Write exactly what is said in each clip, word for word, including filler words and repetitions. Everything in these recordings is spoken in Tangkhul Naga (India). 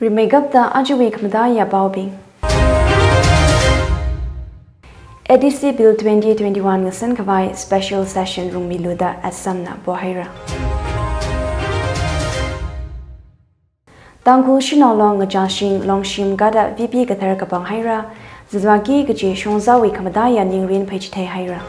Rimeikapta ajawui khamataiya paobing. A D C Bill twenty twenty-one ngasan khavai special session rungmilu da Assamna pohaira. Tangkhul Shanao Long ngachāshing longshim kada V P kathar kapanghaira, zivāki kachi shongzāwui khamataiya ningrin phaichithei haira.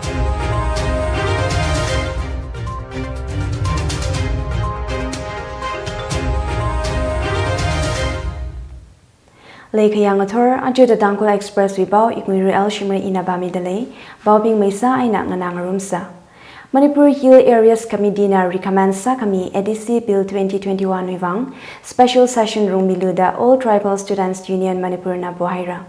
Leikhayang athor, aja The Tangkhul Express wui pao, Iknguiru L Shimray ina pāmida lei, paobing meisa eina nganā ngarumsa. Manipur Hill Areas Committee na recommend sākhami A D C Bill twenty twenty-one wui vang special session rungmilu da All Tribal Students Union Manipur na pohaira.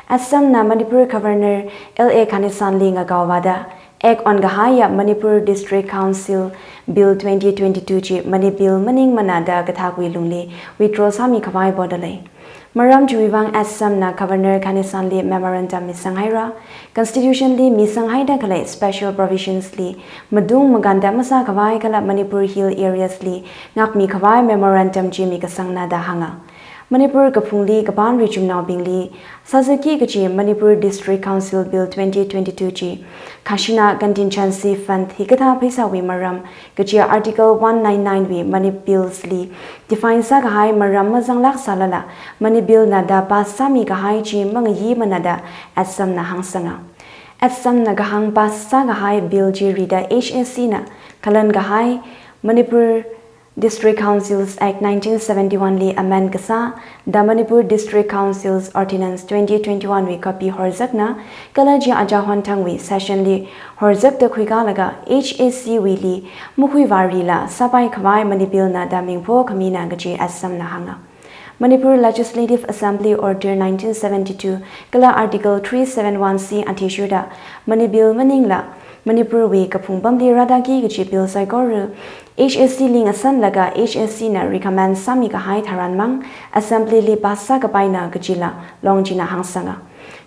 Assamna Manipur Governor L A Ganesan li ngakaovāda, Act on kahaiya Manipur District Council Bill twenty twenty-two chi Mani Bill maningmana da kathākwui lungli withdraw sāmi khavai poda lei. Maram chiwui vang Assamna Governor Ganesan li memorandum misanghaira. Constitution li misanghaida khalei special provisions li matung maganda masā khavai kala Manipur Hill Areas li ngakmi khavai memorandum chi mikasangna da hānga. Manipur kaphungli kapan rijumnaobingli sāzaki kachi Manipur District Council Bill twenty twenty-two chi Khajana Contingency Fund hikathā pheisāwui maram kachi Article one nine nine wui Mani Bills li define sākahai maram mazanglāk sālala Mani Bill na da pass sāmi kahai chi mangayi mana da Assamna hāngsanga. Assamna kahāng pass sākahai bill chi rida H A C na khalan kahai Manipur District Councils Act nineteen seventy-one li amend kasā, The Manipur District Councils Ordinance twenty twenty-one wui copy horzakna, kala chi aja honthangwui session li horzakda khuikalaga H A C wuili makhuivārila sāpai khavai Mani Bill na da mingpho khamina kachi Assamna hānga. Manipur Legislative Assembly Order nineteen seventy-two kala Article three seven one C athishurda Mani Bill maningla Manipur wui kaphung pamli rādaki kachi bill saikora H A C li ngasanlaga H A C na recommend sāmi kahai tharanmang Assembly li pass sākapaina kachila Long china hāngsanga.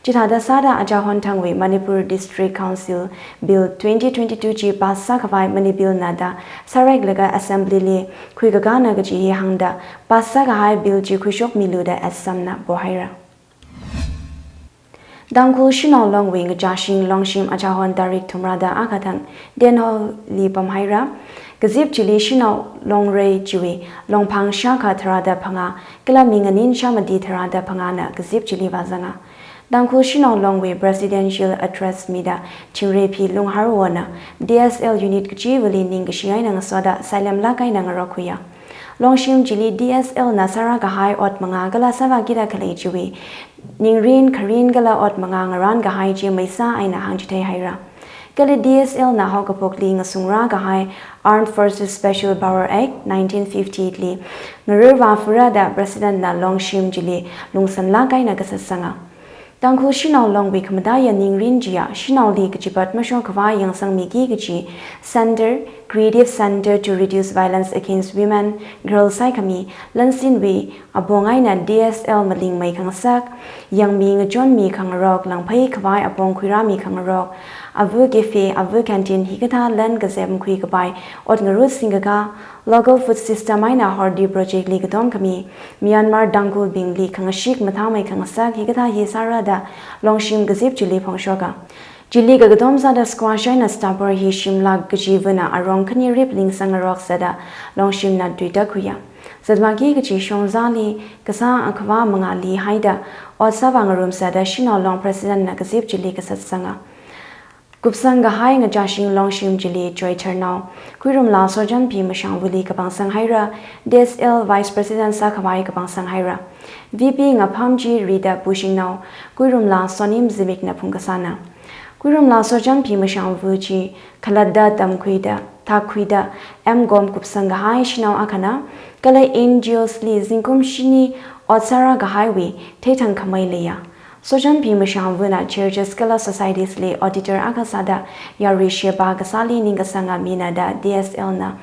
Chithāda sāda aja honthangwui Manipur District Council Bill twenty twenty-two chi pass sākhavai Mani Bill na da sāraiklaga Assembly li khuikakana kachi hi hāngda pass sākahai bill chi khuishokmilu da Assamna pohaira. Tangkhul Shanao Long wui ngachāshing longshim aja hon tarik thumrada akha thang Ten Hall li pamhaira. Kazip chili Shanao Longrei chiwui Longphang shākha tharada phangā kala minganin shāmati tharada phangāna kazip chili vāzanga. Tangkhul Shanao Long wui Presidential Address mida Chingreiphi Lungharwona D S L unit kachivali ningkashi eina ngasoda sailemlāk eina ngarokkhuiya. Longshim chili D S L na sārā kahai ot mangā kala sāvākida khalei chiwui ningrin kharin kala ot mangā ngarān kahai chi meisa eina hāngchithei haira. Kala D S L na haokaphokli ngasungrā kahai Armed Forces Special Power Act nineteen fifty li ngarurvā furada President na Longshim chili lungsanlāk eina kasatsanga. Tangkhul Shanao Long wui khamataiya ningrin chiya Shanaoli kachipat mashok khavai yangsangmiki kachi Center, Creative Center to Reduce Violence Against Women, Girls saikhami, lansinwui apong eina D S L malingmei khangasak, yangmi ngachonmi khangarok, langphei khavai apong khuirāmi khangarok, Ava Cafe, Ava Canteen hikathā lan kazep makhui kapai ot ngarut singkakā, Local Food System eina Horti Project li katomkhami, Myanmar Tangkhulbingli khangashik mathāmei khangasak hikathā hi sārada Longshim kazip chili phongshoka. Chili kakatom sāda squash eina stopper hi shimlāk kachivana arong khanirip lingsang ngarok sāda Longshim na tuitakhuiya. Zatvāki kachi shongzāli kasā akhava mangāli haida ot sāvā ngarumsa da Shanao Long President na kazip chili kasatsanga. Kupsang kahai ngachāshing longshim chili Choitharnao Kuirumla Sochanphi Mashangvuli kapangsang haira, D S L Vice President sākhavai kapangsang haira. V P ngapham chi rida Pushingnao Kuirumla Sonim Zimikna phungkasāna. Kuirumla Sochanphi Mashangvu chi khalatta tamkhuida, thakkhuida, M Com kupsang kahai shanao akhana, kala N G Os li zingkum shini ot sārā kahaiwui theithang khamei leiya. Sochanphi Mashangvuna churches kala societies li auditor akha sāda yarui sheba kasāli ningkasanga mina da D S L na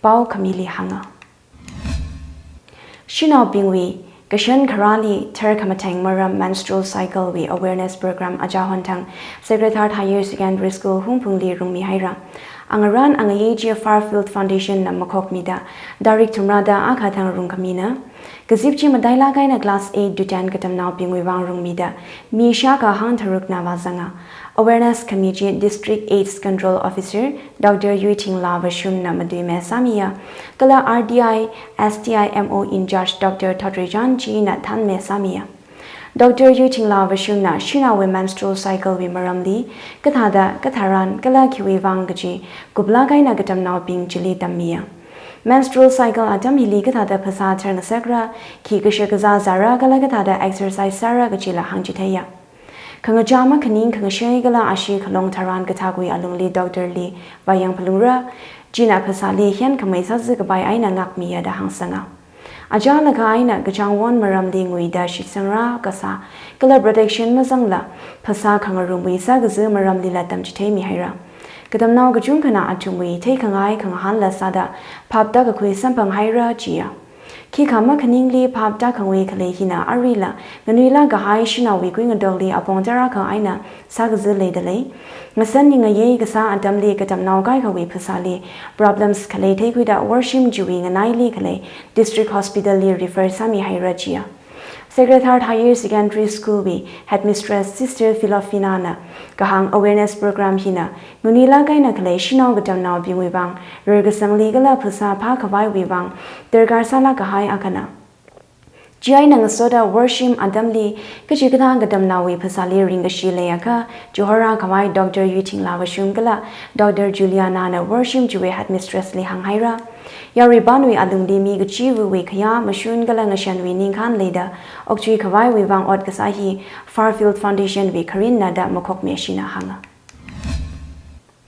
pao khamili hānga. Shanaobingwui kashan kharāli tharkhamatheng maram menstrual cycle wui awareness program aja honthang Sacred Heart Higher Secondary School Hungphungli rungmi haira. Angarān angayei chi Far Field Foundation na makhokmida, tarik thumrada akha thang rungkhamina. Kazip chi matailāk eina class eight to ten katamnaobingwui vang rungmida, mi shākha hangtharukna vāzanga. Awareness khami chi District AIDS Control Officer, Doctor Yuithingla Vashumna matuime sāmiya, kala R T I, S T I M O in-charge Doctor Thotreichan china thānme sāmiya. Doctor Yuithingla Vashumna shanaowui menstrual cycle wui maramli, kathāda, katharan, kala khiwui vang kaji kuplāk eina katamnaobing chili tammiya. Menstrual cycle atam hili kathāda phasā tharngasakra, khi kashakazā zāra, kala kathāda exercise sāra kajila hāngchitheiya. Khangachā makhaning khangashei kala ashee khalong tharan kathakwui alungli doctor li vāyangphalungra, china phasāli hiyan khamei sāzakapai eina ngākmiya da hāngsanga. Achālakha eina kachāngwon maramli nguida shitsangra kasā, kala protection mazangla, phasā khangarumwui sākaza maramlila tamchitheimihaira. Katamnao kachungkhana athumwui theikhangai khangahānla sāda, phap tākakhui samphanghaira jiya. Khikha makhaningli phap tākhangui khalei hina aruila, nganuilāk kahai shanaowui kuingatokli apong tarākha eina sākaza leidalei. Ngasan ningayei kasā atamli katamnao kaikhawui phasāli problems khalei theikhuida Worshim chiwui nganaili khalei District Hospital li refer sāmihaira jiya. Sacred Heart Higher Secondary School wui Headmistress Sister Philofina na kahāng awareness program hina, nganuilāk eina khalei shanao katamnaobingwui vang, rarkasangli kala phasā phākhavaiwui vang, darkar sālāk kahai akhana. Chieina ngasoda Worshim atamli, kachikathā katamnaowui phasāli ringkashi leiakha, chihorākhavai Doctor Yuithingla Vashum kala Doctor Juliana na Worshim chiwui Headmistress li hānghaira. Yaruipanwui alungli mi kachiva̱wui khayā mashun kala ngashanwui ningkhān leida, okchuikhavaiwui vang ot kasā hi Far Field Foundation wui kharinna da makhokmi ashina hānga.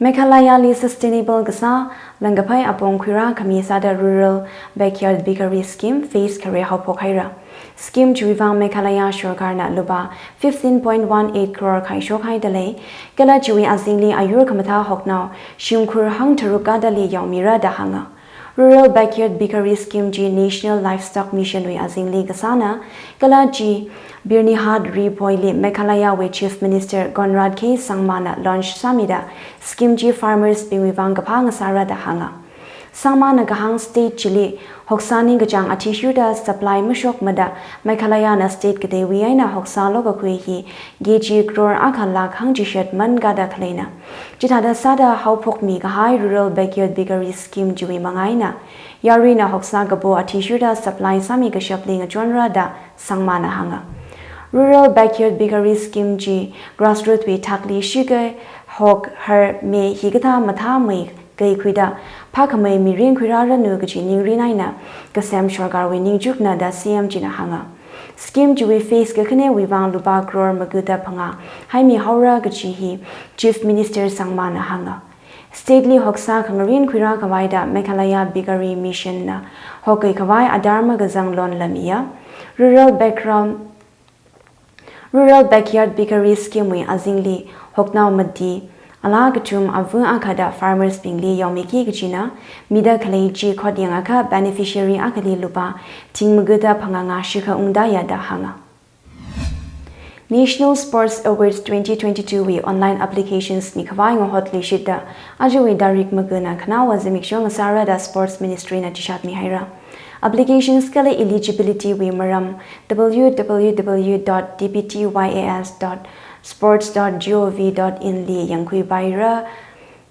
Meghalaya li sustainable kasā, langkaphai apong khuirākhami sāda Rural Backyard Bakery Scheme phase khare haophokhaira. Scheme chiwui vang Meghalaya sorkarna lupā fifteen point one eight crore khaishokhaidalei, kala chiwui azingli ayur khamathā hoknao shimkhur hangtharuk kadali yaomira da hānga. Rural Backyard Bakery Scheme chi National Livestock Mission wui azingli kasāna, kala chi Byrnihat Ri Bhoi li Meghalaya wui Chief Minister Conrad K Sangma na launch sāmida, scheme chi farmers bingwui vang kaphā ngasāra da hānga. Sangma na kahāng state chili hoksā ningkachāng athishurda supply mashokmada, Meghalaya na state kateiwui eina hoksā lokakhui hi K G crore akha lakh hangchishat man kada khaleina. Chithāda sāda haophokmi kahai Rural Backyard Bakery Scheme chiwui manga eina, yaruina hoksā kapo athishurda supply sāmi kashapli ngachonra da Sangma na hānga. Rural Backyard Bakery Scheme chi grassroot wui thakli shikha, hok, har, me hikathā mathāmei kaikhuida, phākhamei mirin khuirāranu kaji ningrin eina kasem sorkarwui ningchukna da C M china hānga. Scheme chiwui phase kakhanewui vang lupā crore magada phangā haimihaora kaji hi Chief Minister Sangma na hānga. State li hoksā khangarin khuirākhavaida Meghalaya Bakery Mission na hokkhuikhavai adharma kazang loan la miya. Rural background, Rural Backyard Bakery Scheme wui azingli hoknao mati, alā kachum avu akhada farmers bingli yaomiki kajina, mida khalei chi khot yangakha beneficiary akhali lupā thing magada phangā ngā shikha ungdaya da hānga. National Sports Awards twenty twenty-two wui online applications mikhavai ngahotluishitda, ajawui tarik magana khanaowa zimiksho ngasāra da Sports Ministry na chishatmihaira. Applications kala eligibility wui maram W W W dot D B T Y A S dot sports dot gov dot in li yangkhuipaira.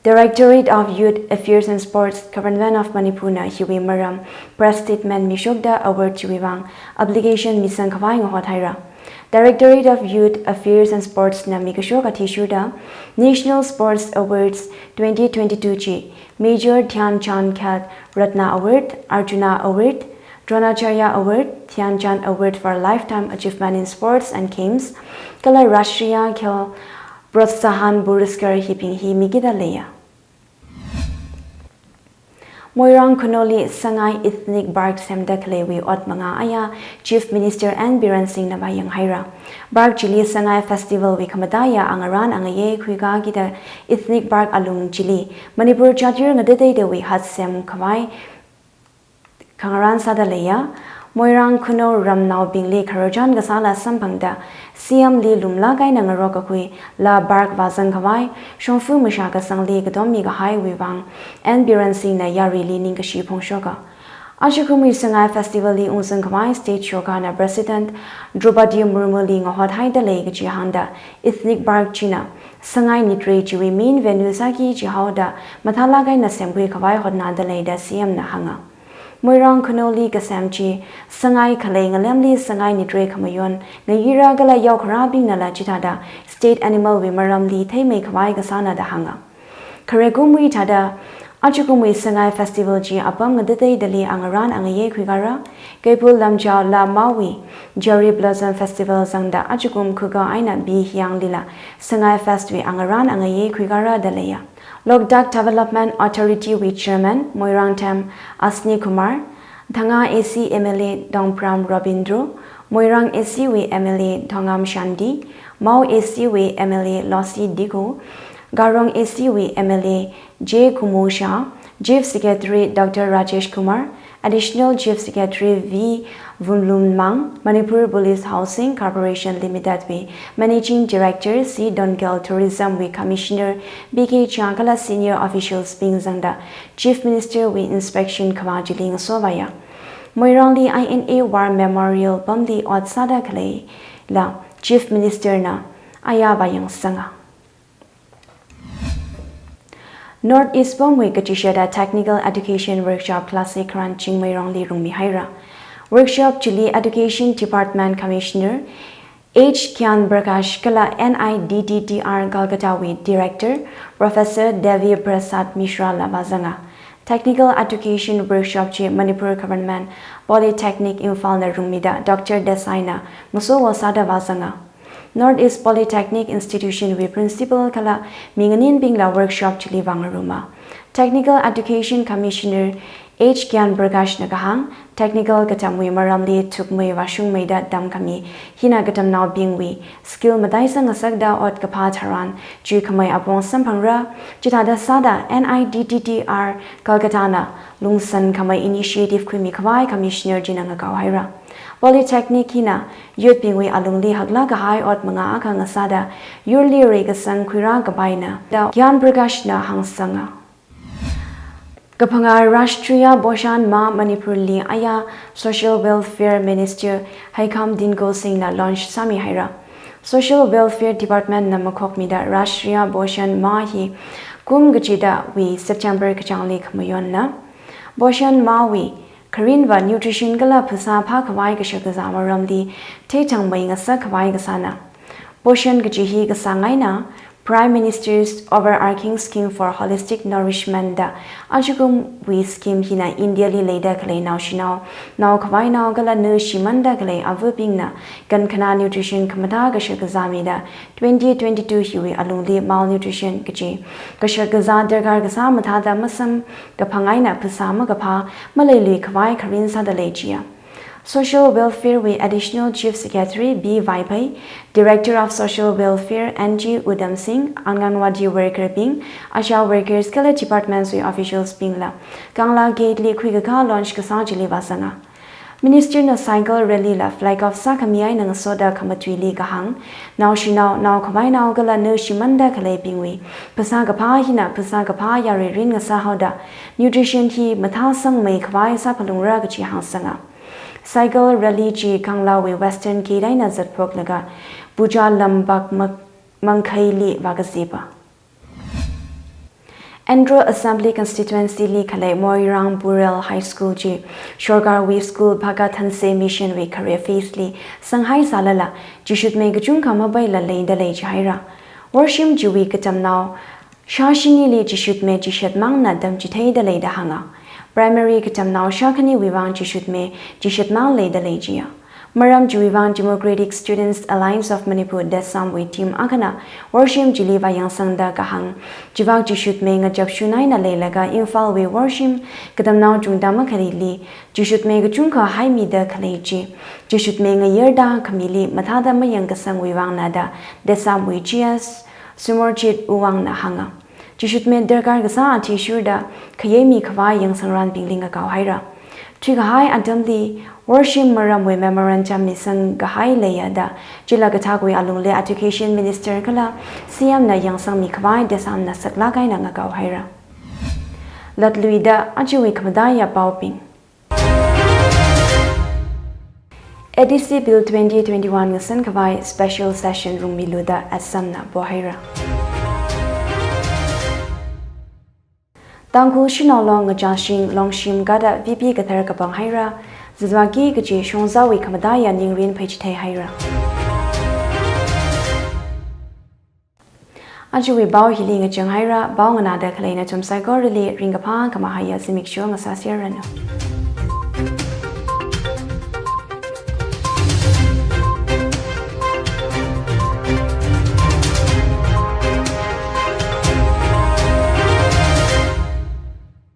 Directorate of Youth Affairs and Sports, Government of Manipur na hiwui maram press statement mishokda award chiwui vang application misangkhavai ngahothaira. Directorate of Youth Affairs and Sports na mikashok athishurda National Sports Awards twenty twenty-two chi Major Dhyan Chand Khel Ratna Award, Arjuna Award, Dronacharya Award, Dhyan Chand Award for Lifetime Achievement in Sports and Games, kala Rashtriya Khel Protsahan Puraskar hibing hi mikida leiya. Moirang Khanoli Sangai Ethnic Park semda khaleiwui ot manga aya Chief Minister N Biren Singh na vāyanghaira. Park chili Sangai Festival wui khamataiya angarān angayei khuikakida Ethnic Park alung chili Manipur jat yur ngatateitawui hat semkhavai khangarān sāda leiya. Moirang Khunou ramnaobingli khararchan kasāla samphangda C M li lumlāk eina ngarok kakhui La Bark vāzang khavai, shongfa mashā kasangli katommi kahaiwui vang N Biren Singhna yarili ningkashi phongshoka. Ajakumwui Sangai Festival li ungzang khavai state sorkarna President Droupadi Murmuli ngahot haida lei kaji hāngda Ethnic Park china Sangai nitrei chiwui main venue sāki jihaoda mathālāk eina semkhui khavai hotnada lei da C M na hānga. Moirang Khunouli kasem chi Sangai khalei ngalemli Sangai nitrei khamayon ngayira kala yaokharābingnala chithāda state animal wui maramli theimei khavai kasāna da hānga. Khare kumwui thāda ajakumwui Sangai Festival chi apam ngatateidali angarān angayei khuikara, Keiphul Lamjao La Maowui Cherry Blossom Festival zangda ajakum khuka eina B Hianglila Sangai Fest wui angarān angayei khuikara da leiya. Loktak Development Authority wui Chairman Moirang Them Ashni Kumar, Thanga A C M L A Dongpram Robindro, Moirang A C wui M L A Thongam Shanti, Mao A C wui M L A Losi Dikho, Garong A C wui M L A J Kumo Shah, Chief Secretary Doctor Rajesh Kumar, Additional Chief Secretary V Vunlunmang, Manipur Police Housing Corporation Limited wui Managing Director C Donkel, Tourism wui Commissioner B K Chakala senior officials bing zangda Chief Minister wui inspection khavā chili ngasovāya. Moirangli I N A War Memorial pamli ot sāda khaleila Chief Minister na aya vāyangsanga. North East pamwui kachishada Technical Education Workshop Classic Kharan Chingmeirongli rungmihaira. Workshop chili Education Department Commissioner H Gyan Prakash kala N I D T T R Kolkata wui Director Professor Devi Prasad Mishra la vāzanga. Technical Education Workshop chi Manipur Government Polytechnic Imphal na rungmida Doctor Desai na masowo sāda vāzanga. North East Polytechnic Institution wui Principal kala minganinbingla workshop chili vāngaruma. Technical Education Commissioner H Gyan Prakash na kahāng, technical katamwui maramli thukmei vāshungmeida tamkhami hina katamnaobingwui skill mataisang ngasakda ot kaphā tharan chuikhamei apong samphangra, chithāda sāda N I D T T R Kolkata na lungsankhamei initiative khuimi khavai Commissioner china ngakaohaira. Polytechnic hina youth bingwui alungli haklāk kahai ot manga akha ngasāda yurli reikasang khuirā kapaina da Gyan Prakash na hāngsanga. Kaphangā Rashtriya Poshan Maah Manipur li aya Social Welfare Minister Heikham Dingo Singh na launch sāmihaira. Social Welfare Department na makhokmida Rashtriya Poshan Maah hi kum kachidawui September kachāngli khamayonna. Poshan Maah wui kharinva nutrition kala phasā phākhavai kashakazā maramli theithangmei ngasak khavai kasāna. Poshan kaji hi kasāng eina Prime Minister's Overarching Scheme for Holistic Nourishment da ajakumwui scheme hina India li leida khalei naoshinao, naokhavainao kala na shimānda khalei avabingna kankhanā nutrition khamathā kashakazā mida twenty twenty-two hiwui alungli malnutrition kaji kashakazā darkar kasā mathāda masamkaphang eina phasā makaphā maleilui khavai kharin sāda lei jiya. Social Welfare wui Additional Chief Secretary B Vaiphei, Director of Social Welfare N G Udham Singh, Anganwadi worker bing, ASHA workers kala departments wui officials bingla Kangla Gate li khuikakā launch kasā chili vāzanga. Minister na cycle rally la flag off sākhami eina ngasoda khamatuili kahāng, naoshinao, naokhavainao kala na shimānda khaleibingwui phasā kaphā hina phasā kaphā yarui rin ngasāhaoda nutrition hi mathāsangmei khavai sāphalungra kaji hāngsanga. Cycle rally chi Kanglawui Western Gate eina zatphoklaga Puja Lampak Mak-, Mangkheili vākazipa. Andro Assembly Constituency li khalei Moirang Burel High School chi sorkarwui school Bhakta Hanse Mission wui khare phase li sanghaisālala chishutmei kachungkha mapaila leida lei jihaira. Worshim chiwui katamnao shāshinili chishutmei chishatmangna tamchitheida leida hānga. Primary katamnao shākhaniwui vang chishutmei chishatmang leida lei jiya. Maram chiwui vang Democratic Students Alliance of Manipur, DESAM wui team akhana worshim chili vāyangsangda kahāng, chivak chishutmei ngachapshun eina leilaga Imphal wui worshim katamnao chungda makhalili chishutmei kachungkha haimida khalei chi chishutmei ngayerda khamili mathāda mayangkasangwui vangna da DESAM wui G S Sumorjit Uwang na hānga. Chishutmei darkar kasā athishurda khayeimi khavai yangsangranbingli ngakaohaira. Thuikahai atamli worshim maramwui memorandum misangkahai leiya da Jila Kathak wui alungli Education Minister kala C M na yangsangmi khavai desamna saklak eina ngakao haira. Latluida ajawui khamataiya paobing. A D C Bill twenty twenty-one ngasan khavai special session rungmilu da Assam na pohaira. Tangkhul Shanao Long ngachāshing Longshim Gada V P kathar kapang haira, Zazwaki kaji Shongzawui khamataiya ningrin pheichithei haira. Ajawui pao hili ngachang haira, pao nganāda khalei nathum saikorali ringkaphā khamahaiya zimiksho ngasāserranu.